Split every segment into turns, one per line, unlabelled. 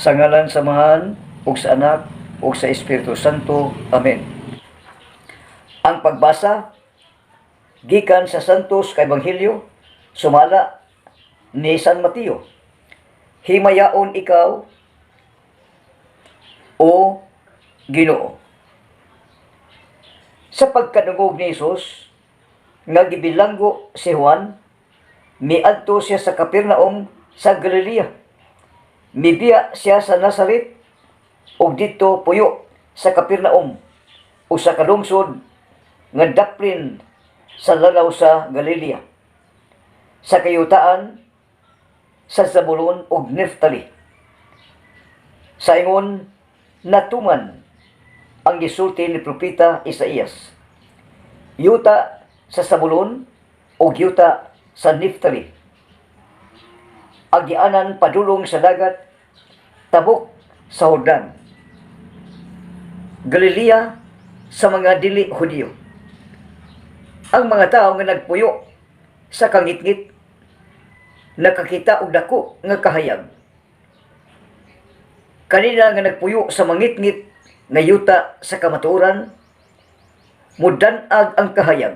Sa ngalan sa Amahan, ug sa Anak, ug sa Espiritu Santo. Amen. Ang pagbasa gikan sa Santos ka Ebanghelyo sumala ni San Mateo. Himayaon ikaw, o Ginoo. Sa pagkadungog ni Jesus nga gibilanggo si Juan, miadto siya sa Capernaum sa Galilea. Mibiya siya sa Nazaret ug didto puyo sa Capernaum, usa ka lungsod nga daplin sa lanaw sa Galilea, sa kayutaan sa Zabulon ug Neftali. Sa ingon natuman ang gisulti ni propeta Isaías: "Yuta sa Zabulon ug yuta sa Neftali, agianan padulong sa dagat, tabok sa Jordan, Galilea sa mga dili Hudiyo. Ang mga tao nga nagpuyo sa kangitngit nakakita og dako nga kahayag. Kanila nga nagpuyo sa mangitngit nga yuta sa kamatuoran, mudan-ag ang kahayag."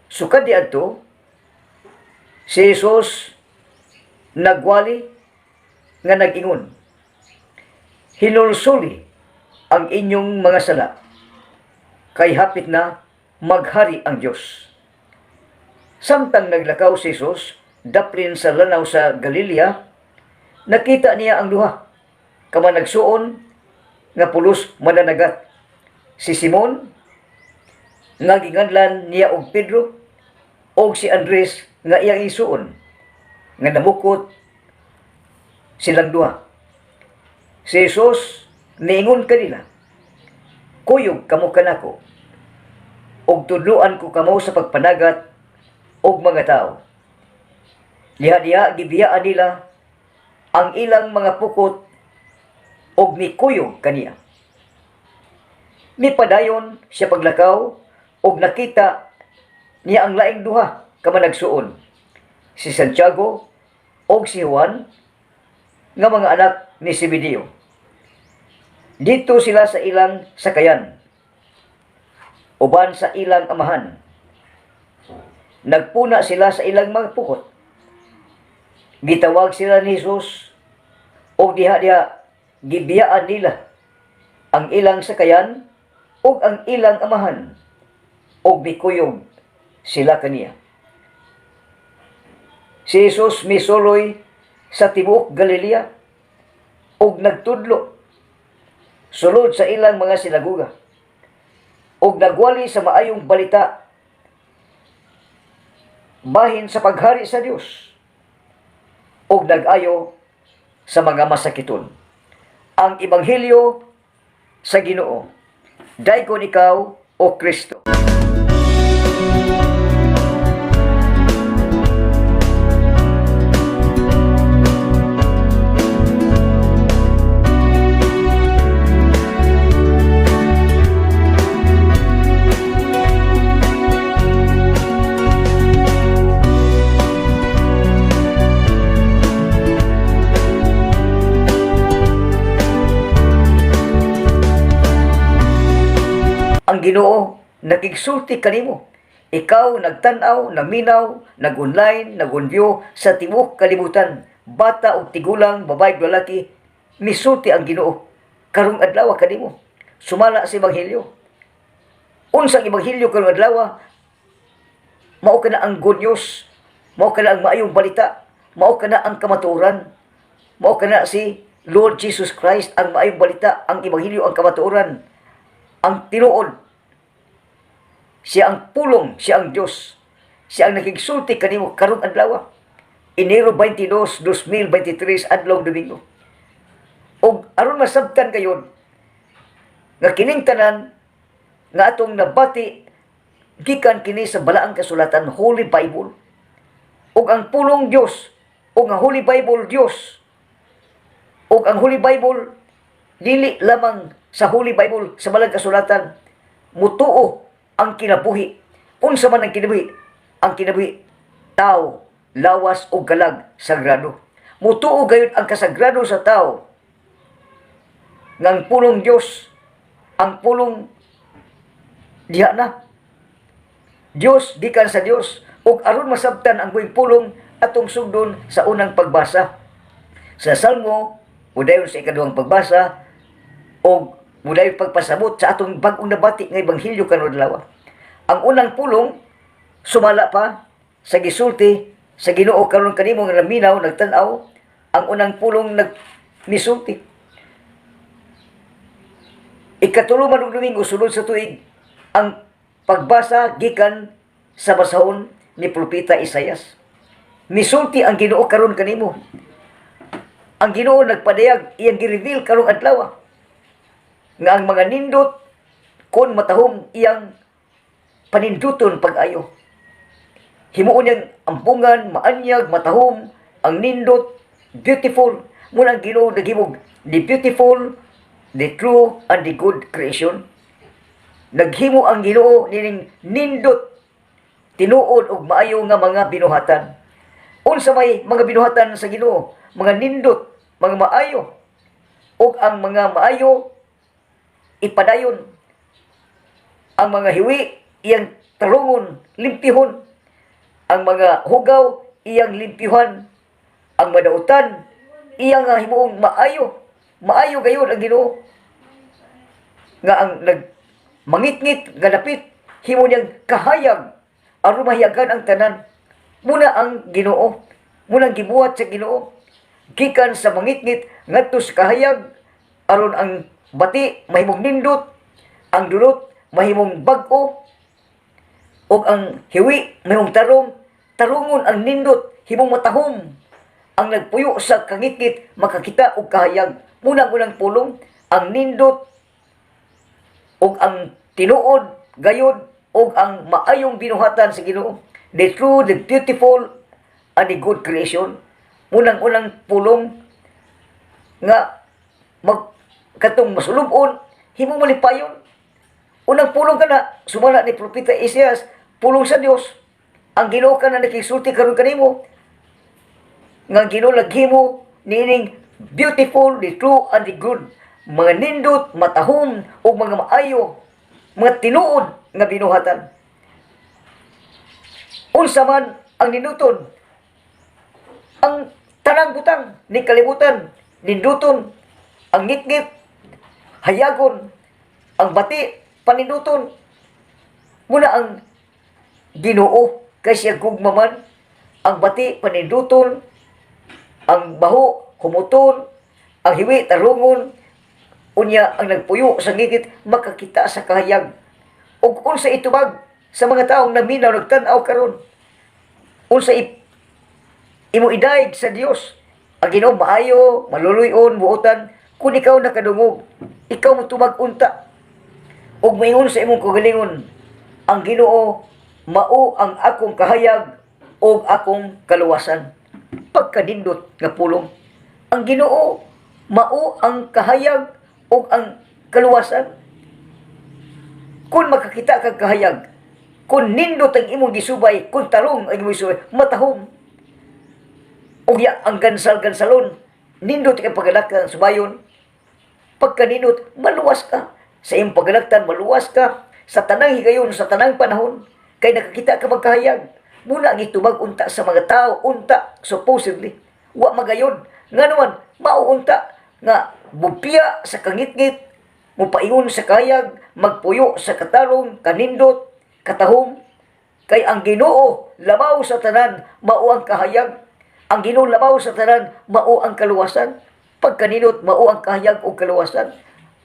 Sukad diadto, si Jesus nagwali nga nag-ingon, "Hinulsuli ang inyong mga sala, kay hapit na maghari ang Dios." Samtang naglakaw si Jesus daplin sa lanaw sa Galilea, nakita niya ang duha ka managsuon nga pulos mananagat: si Simon nga ginganlan niya og Pedro og si Andres nga iyang igsuon, nga namukot silang duha. Si Jesus niingon kanila, "Kuyog kamo kanako ug tudloan ko kamo sa pagpanagat og mga tao." Diha-diha gibiyaan nila ang ilang mga pukot ug mikuyog kaniya. Mipadayon siya paglakaw ug nakita niya ang laing duha ka managsuon, si Santiago ug si Juan nga mga anak ni Zebedeo. Didto sila sa ilang sakayan uban sa ilang amahan. Nagpuna sila sa ilang mga pukot. Gitawag sila ni Jesus ug diha-diha gibiyaan nila ang ilang sakayan ug ang ilang amahan ug mikuyog sila kaniya. Si Jesus misuloy sa tibuok Galilea ug nagtudlo sulod sa ilang mga sinagoga ug nagwali sa maayong balita bahin sa paghari sa Dios ug nag-ayo sa mga masakiton. Ang ebanghelyo sa Ginoo. Daygon ikaw, o Kristo. Ang Ginoo nakigsulti kanimo. Ikaw nagtan-aw, naminaw, nag-online, nag-view sa tibuok kalibutan, bata ug tigulang, babae ug lalaki, misulti ang Ginoo karong adlaw kanimo. Sumala sa ebanghelyo. Unsang ebanghelyo karong adlaw? Mao kana ang good news, mao kana ang maayong balita, mao kana ang kamatuoran. Mao kana si Lord Jesus Christ ang maayong balita, ang ebanghelyo, ang kamatuoran, ang tinuod. Siya ang pulong, siya ang Diyos. Siya ang nakigsulti kanimo karong adlaw. Enero 22, 2023, adlaw Domingo. Og aron masabtan kayon nga kining tanan nga atong nabati gikan kini sa balaang kasulatan, Holy Bible. Ug ang pulong Dios ug ang Holy Bible Dios. Ug ang Holy Bible dili lamang sa Holy Bible, sa balaang kasulatan mutuo ang kinabuhi. Unsa man ang kinabuhi? Ang kinabuhi, tao, lawas o kalag sagrado. Mutuo gayud ang kasagrado sa tao. Nga ang pulong Dios, ang pulong diha na. Dios gikan sa Dios, ug aron masabtan ang buhing pulong, atong sugdon sa unang pagbasa. Sa Salmo, mudayon sa ikaduhang pagbasa ug mudayon pagpasabot sa atong bag-ong nabati nga ebanghelyo karon adlaw. Ang unang pulong sumala pa sa gisulti sa Ginoo karon kanimo nga naminaw, nagtan-aw, ang unang pulong nag misulti. Ikatulo man og Domingo sulod sa tuig, ang pagbasa gikan sa basahon ni Propeta Isayas. Misulti ang Ginoo karon kanimo. Ang Ginoo nagpadayag, iyang gi-reveal karong adlaw nga ang mga nindot kon matahom, iyang paninduton pag-ayo. Himuon niyang ampungan, maanyag, matahom, ang nindot, beautiful. Muna ang Ginoo naghimog the beautiful, the true, and the good creation. Naghimo ang Ginoo nining nindot, tinuod ug maayo nga mga binuhatan. Unsa may mga binuhatan sa Ginoo? Mga nindot, mga maayo. Ug ang mga maayo ipadayon. Ang mga hiwi iyang tarungon, limpihon. Ang mga hugaw iyang limpyuhan. Ang madautan iyang nga himuong maayo. Maayo gayon ang Ginoo. Nga ang nag mangitngit nga dapit, himo niyang kahayag aron mahiyagan ang tanan. Muna ang Ginoo, muna ang gibuhat sa Ginoo gikan sa mangitngit ngadto sa kahayag, aron ang bati mahimong nindot, ang dulot mahimong bag-o, ug ang hiwi mahimong tarong, tarungon ang nindot, himong matahom. Ang nagpuyo sa kangitngit makakita og kahayag. Muna ang unang pulong, ang nindot ug ang tinuod gayod ug ang maayong binuhatan sa Ginoo, the true, the beautiful and the good creation. Munang unang pulong nga mag katong masulub-on, himo malipayon. Unang pulong kana sumala ni Propeta Isaias, pulong sa Dios. Ang Ginoo kana nakisulti karon kanimo nga ang Ginoo naghimo niining beautiful, the true and the good, mga nindot, matahom ug mga maayo, mga tinuod nga binuhatan. Unsa man ang ninduton? Ang tanang butang ni kalibutan ninduton. Ang ngitngit hayagon, ang bati paninduton. Muna ang Ginoo kay siya gugma man, ang bati paninduton, ang baho humuton, ang hiwi tarungon, unya ang nagpuyo sa ngitngit makakita sa kahayag. Ug unsa itubag sa mga taong naminaw, nagtan-aw karon? Unsa imo idayeg sa Dios? Ang Ginoo maayo, maluluy-on, buotan. Kung ikaw nakadungog, ikaw motubag unta ug maingon sa imong kaugalingon, "Ang Ginoo mao ang akong kahayag ug akong kaluwasan." Pagkanindot nga pulong. Ang Ginoo mao ang kahayag ug ang kaluwasan. Kung makakita kag kahayag, kung nindot ang imong gisubay, kung tarong ang imong gisubay, matahom. Ug ya ang gansal-gansalon, nindot kay pagalaktan subayon. Pagkanindot, maluwas ka. Sa imong pagalaktan, maluwas ka sa tanang higayon, sa tanang panahon, kay nakakita ka magkahayag. Muna ang itubag unta sa mga tao, unta, supposedly. Wa magayon. Nga naman, mao unta nga bupiya sa kangitngit, mupaingon sa kahayag, magpuyo sa katarong, kanindot, katahom. Kay ang Ginoo labaw sa tanan, mao ang kahayag. Ang Ginoo labaw sa tanan, mao ang kaluwasan. Pagkanindot, mao ang kahayag o kaluwasan.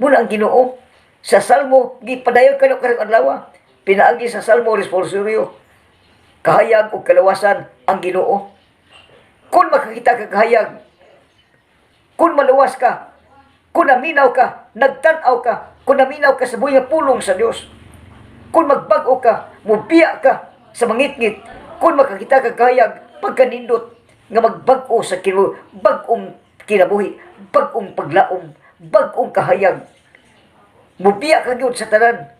Muna ang Ginoo sa Salmo, gipadayag kano karong adlaw. Pinaagi sa Salmo responsorio. Kahayag o kaluwasan ang Ginoo. Kung makakita ka kahayag, kung maluwas ka, kung naminaw ka, nagtan-aw ka, kung naminaw ka sa buhay nga pulong sa Dios, kung magbag-o ka, mubiya ka sa mangitngit, kung makakita ka kahayag, pagkanindot, nga magbag-o sa kinu bag-ong kinabuhi, bag-ong paglaom, bag-ong kahayag. Mubiya ka gyud sa tanan.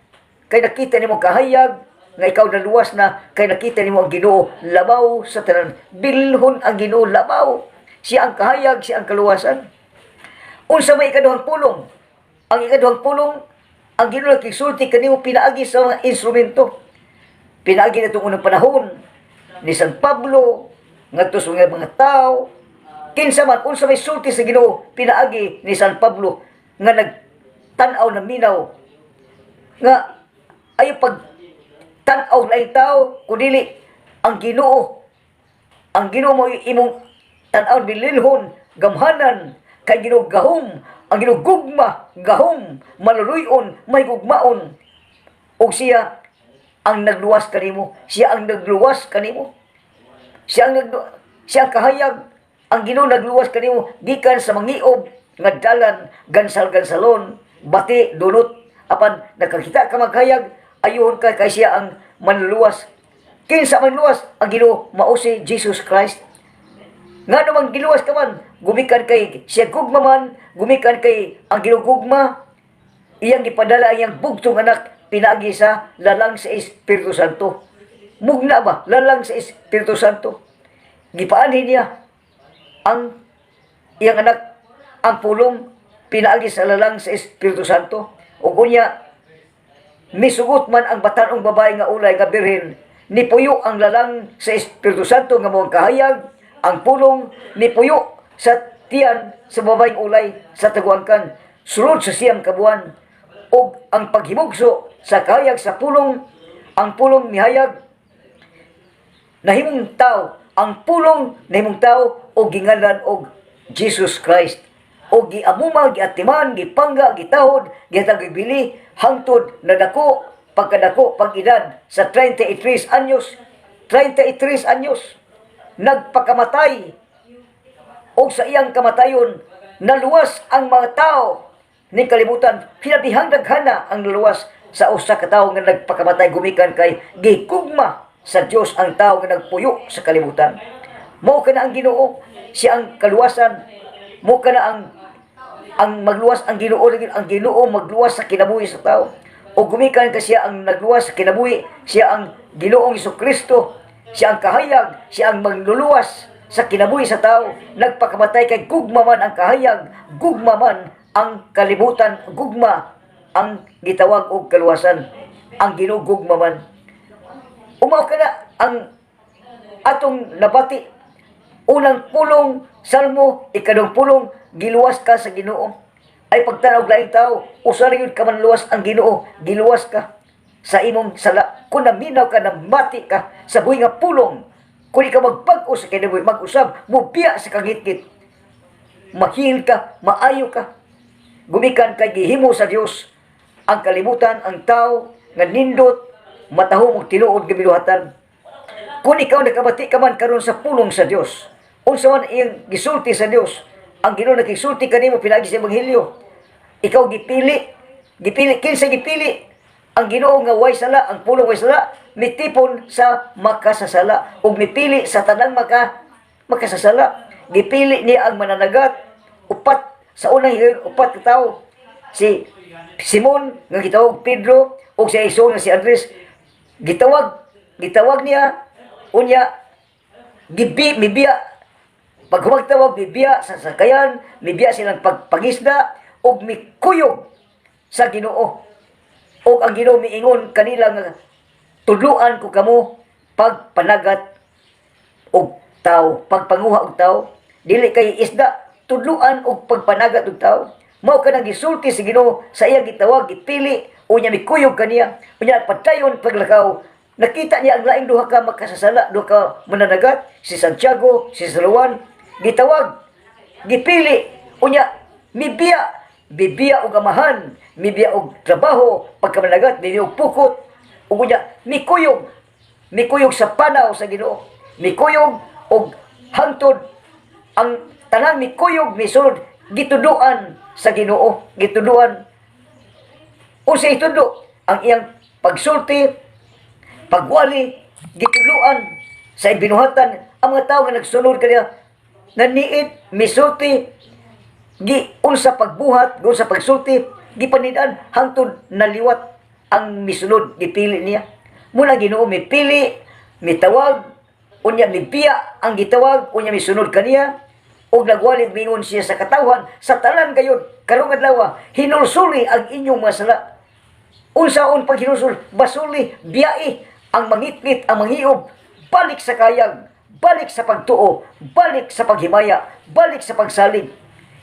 Kay nakita nimo kahayag nga ikaw naluwas na, kay nakita nimo ang Ginoo labaw sa tanan. Bilhon ang Ginoo labaw. Siya ang kahayag, siya ang kaluwasan. Unsa may ikaduhang pulong? Ang ikaduhang pulong, ang Ginoo nakigsulti kanimo pinaagi sa mga instrumento. Pinaagi na itong unang panahon ni San Pablo, ngadto sa mga tao, kinsa man, unsa may sulti sa Ginoo pinaagi ni San Pablo nga nagtan-aw na minaw nga ay pag tan-aw laing tao kundili ang Ginoo. Ang Ginoo mo imong tan-aw, bililhon, gamhanan, kay Ginoo gahom. Ang Ginoo gugma, gahom, maluluy-on, may gugmaon, ug siya ang nagluwas kanimo. Siya ang nagluwas kanimo. Siya ang kahayag. Ang Ginoo nagluwas kanimo gikan sa mangiob nga dalan, gansal-gansalon, bati, dulot. Apan nakakita ka maghayag, ayuhon ka kay siya ang manluluwas. Kinsa manluwas? Ang Ginoo mao si Jesus Christ. Nga naman giluwas ka man, gumikan kay siya gugma man, gumikan kay ang Ginoo gugma, iyang gipadala ang iyang bugtong anak pinaagi sa lalang sa Espiritu Santo. Mugna ba? Lalang sa Espiritu Santo. Gipaanhin niya ang iyang anak, ang pulong, pinaagi sa lalang sa Espiritu Santo. Ug unya, misugot man ang batanong babae nga ulay nga birhen, nipuyo ang lalang sa Espiritu Santo nga mao ang kahayag, ang pulong, nipuyo sa tiyan sa babaeng ulay sa taguangkan sulod sa 9 ka buwan. Ug ang paghimugso sa kahayag sa pulong, ang pulong mihayag, nahimong tao. Ang pulong nahimong tao og ginganlan og Jesus Christ, og giamuma, giatiman, gipangga, gitahod, gihatag bili, hangtod nadako, pagkadako, pag-edad sa 33 anyos. 33 anyos nagpakamatay, og sa iyang kamatayon naluwas ang mga tao ning kalibutan. Hilabihang daghana ang naluwas sa usa ka tawo nga nagpakamatay gumikan kay gigugma sa Dios ang tao nga nagpuyo sa kalibutan. Mao kana ang Ginoo, siya ang kaluwasan. Mao kana ang magluwas, ang Ginoo, ang Ginoo magluwas sa kinabuhi sa tao. O gumikan ka siya ang nagluwas sa kinabuhi, siya ang Ginoong Kristo, siya ang kahayag, siya ang magluluwas sa kinabuhi sa tao. Nagpakamatay kay gugma man ang kahayag, gugma man ang kalibutan, gugma ang gitawag og kaluwasan. Ang Ginoo gugma man. Mao kana ang atong nabati. Unang pulong, Salmo, ikaduhang pulong, giluwas ka sa Ginoo. Ay pagtanaw laing tao, usa ra gyud ka manluwas, ang Ginoo, giluwas ka sa imong sala. Kung naminaw ka, namati ka sa buhi nga pulong, kung ikaw magbag-o sa kinabuhi, mag-usab, mubiya sa kangitngit, mahil ka, maayo ka. Gumikan kay gihimo sa Dios ang kalibutan, ang tao, nga nindot, matahom og tinuod nga binuhatan. Kung ikaw nakabati ka man karon sa pulong sa Dios, unsa man iyang gisulti sa Dios, ang Ginoo nakisulti kanimo pinaagi sa ebanghelyo. Ikaw gipili, gipili. Kinsa gipili? Ang Ginoo nga way sala, ang pulong way sala, mitipon sa makasasala ug mipili sa tanang makasasala. Gipili niya ang mananagat, upat sa unang higayon, upat ka tawo. Si Simon nga gitawag Pedro ug si igsoon nga si Andres, gitawag niya. Unya gibi mibiya. Pag humagtawag, mibiya sa sakayan, mibiya silang pagpangisda ug mikuyog sa Ginoo. Ug ang Ginoo miingon kanila nga tudluan ko kamo pagpanagat og tao, pagpanguha og tao. Dili kay isda, tudluan og pagpanagat og tao. Mao kanang gisulti sa Ginoo sa iyang gitawag, gipili, unya mikuyog kaniya, unya padayon paglakaw. Nakita niya ang laing duha ka makasasala, duha ka mananagat, si Santiago, si San Juan, gitawag, gipili, unya mibiya, bibiya og amahan, mibiya og trabaho, pagkamanagat, mibiya og pukot, ug unya mikuyog, mikuyog sa panaw sa Ginoo, mikuyog og hangtod ang tanang mikuyog, misunod, gituduan sa Ginoo, gituduan. Unsa itudo? Ang iyang pagsulti, pagwali, gitudloan sa binuhatan. Ang mga tao nga nagsunod kaniya naniit, misulti, gi unsa pagbuhat, unsa pagsulti, gipanidan hangtod naliwat ang misunod, gipili niya. Muna Ginoo mipili, mitawag, unya mibiya ang gitawag, unya misunod kaniya. Ug nagwali, mingon siya sa katawhan sa tanan gayud karong adlaw, "Hinulsuli ang inyong mga sala." Unsaon paghinulsol? Basuli, biyai ang mangitngit, ang mangiob, balik sa kahayag, balik sa pagtuo, balik sa paghimaya, balik sa pagsalig.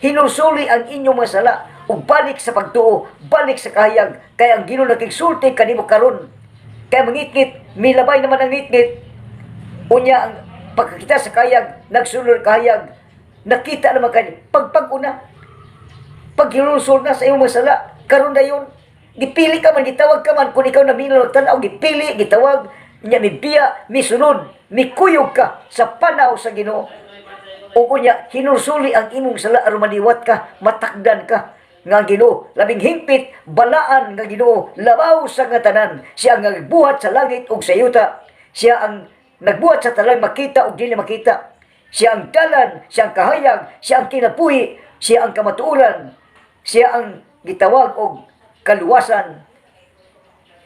Hinulsuli ang inyong mga sala ug balik sa pagtuo, balik sa kahayag, kay ang Ginoo nakigsulti kanimo karon. Kay mangitngit, milabay naman ang ngitngit. Unya ang pagkakita sa kahayag, nagsulod kahayag, nakita naman kanya, pagpag-una, paghinulsol na sa imong mga sala, karon dayon, gipili ka man, gitawag ka man, kung ikaw naminaw tanaw, gipili, gitawag, nya mibiya, misunod, mikuyog ka sa panaw sa Ginoo. O unya, hinulsuli ang imong sala aron maliwat ka, matakdan ka nga ang Ginoo, labing hingpit, balaan nga Ginoo, labaw sa nga tanan. Siya ang nagbuhat sa langit ug sa yuta. Siya ang nagbuhat sa tanan makita ug dili makita. Siya ang dalan, siya ang kahayag, siya ang kinabuhi, siya ang kamatuoran, siya ang gitawag og kaluwasan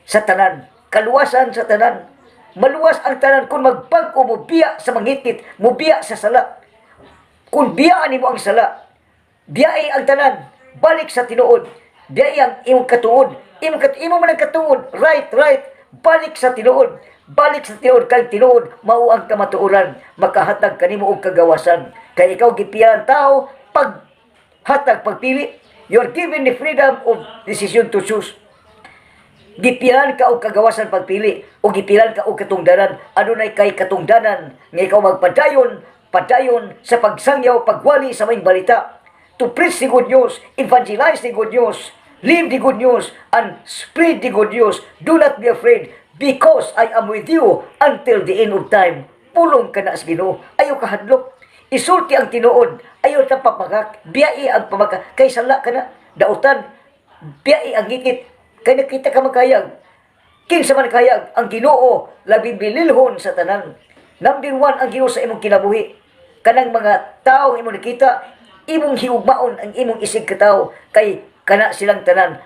sa tanan. Kaluwasan sa tanan. Maluwas ang tanan kung magbag-o, mobiya sa mangitngit, mobiya sa sala. Kung biyaan nimo ang sala, biyai ang tanan, balik sa tinuod. Biyai ang imong katuod, imo man ang katuod, right, right, balik sa tinuod. Balik sa tinuod kay tinuod mao ang kamatuoran, makahatag kanimo og kagawasan. Kay ikaw gipiyalan tao pag hatag pagpili. You are given the freedom of decision to choose. Gipilan ka og kagawasan pagpili o gipilan ka og katungdanan. Adunay kay katungdanan nga ikaw magpadayon, padayon sa pagsangyaw, pagwali sa maayong balita. To preach the good news, evangelize the good news, live the good news, and spread the good news. Do not be afraid because I am with you until the end of time. Pulong kana sa Ginoo. Ayaw kahadlok. Isulti ang tinuod. Ayaw ta papagak. Biyai ang pamaka. Kay sala ka na. Dautan. Biyai ang ngitngit. Kay nakita ka magkayag. Kinsa man kayag, ang Ginoo labing bililhon sa tanan. Number one ang Ginoo sa imong kinabuhi. Kanang mga tao imong nakita, imong higugmaon ang imong isig katawo kay kana silang tanan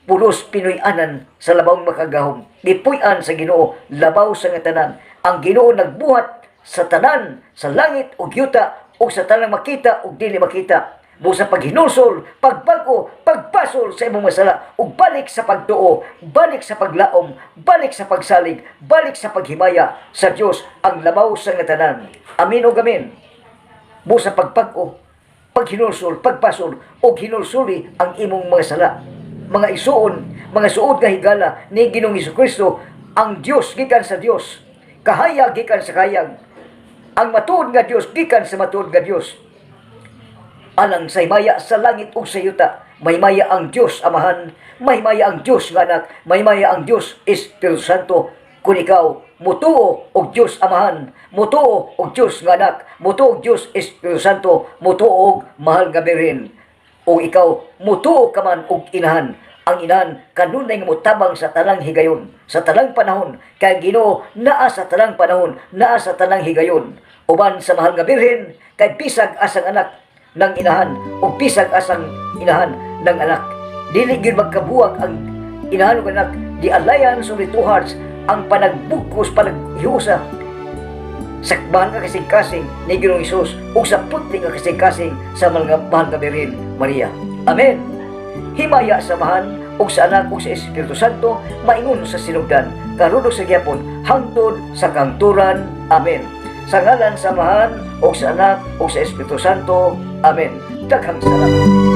pulos Pinoy-anan sa labawng makagahom. Gipuy-an sa Ginoo labaw sa nga tanan. Ang Ginoo nagbuhat sa tanan, sa langit ug yuta ug sa tanang makita ug dili makita. Busa paghinulsol, pagbag-o, pagbasol sa imong masala ug balik sa pagtuo, balik sa paglaom, balik sa pagsalig, balik sa paghimaya sa Dios ang labaw sa nga tanan. Amin ug amin. Busa pagbag-o, paghinulsol, pagbasol ug hinulsuli ang imong mga sala. Mga isuon, mga suod nga higala ni Ginoong Kristo, ang Dios gikan sa Dios, kahayag gikan sa kahayag. Ang matuod nga Dios gikan sa matuod nga Dios. Alang sa himaya sa langit ug sa yuta, mahimaya ang Dios Amahan, mahimaya ang Dios nga Anak, mahimaya ang Dios Espiritu Santo. Kung ikaw mutuo og Dios Amahan, mutuo og Dios nga Anak, mutuo og Dios Espiritu Santo, mutuo og Mahal nga Birhen. O ikaw mutuo ka man og Inahan, ang Inahan kanunay nga motabang sa tanang higayon, sa tanang panahon, kay ang Ginoo naa sa tanang panahon, naa sa tanang higayon. Uban sa Mahal nga Birhen, kay bisag asang anak ng Inahan o bisag asang inahan ng anak. Dili gyud magkabuwag ang inahan ug anak, the alliance of the two hearts, ang panagbugkos, panaghiusa sa mahal nga kasing-kasing ni Ginoong Hesus ug sa putli nga kasing-kasing sa mga mahal nga Birhen Maria. Amen. Himaya sa Amahan ug sa Anak ug sa Espiritu Santo, maingon sa sinugdan, karon ug sa gihapon, hangtod sa kahangturan. Amen. Sa ngalan sa Amahan ug sa Anak ug sa Espiritu Santo. Amen. Daghang salamat.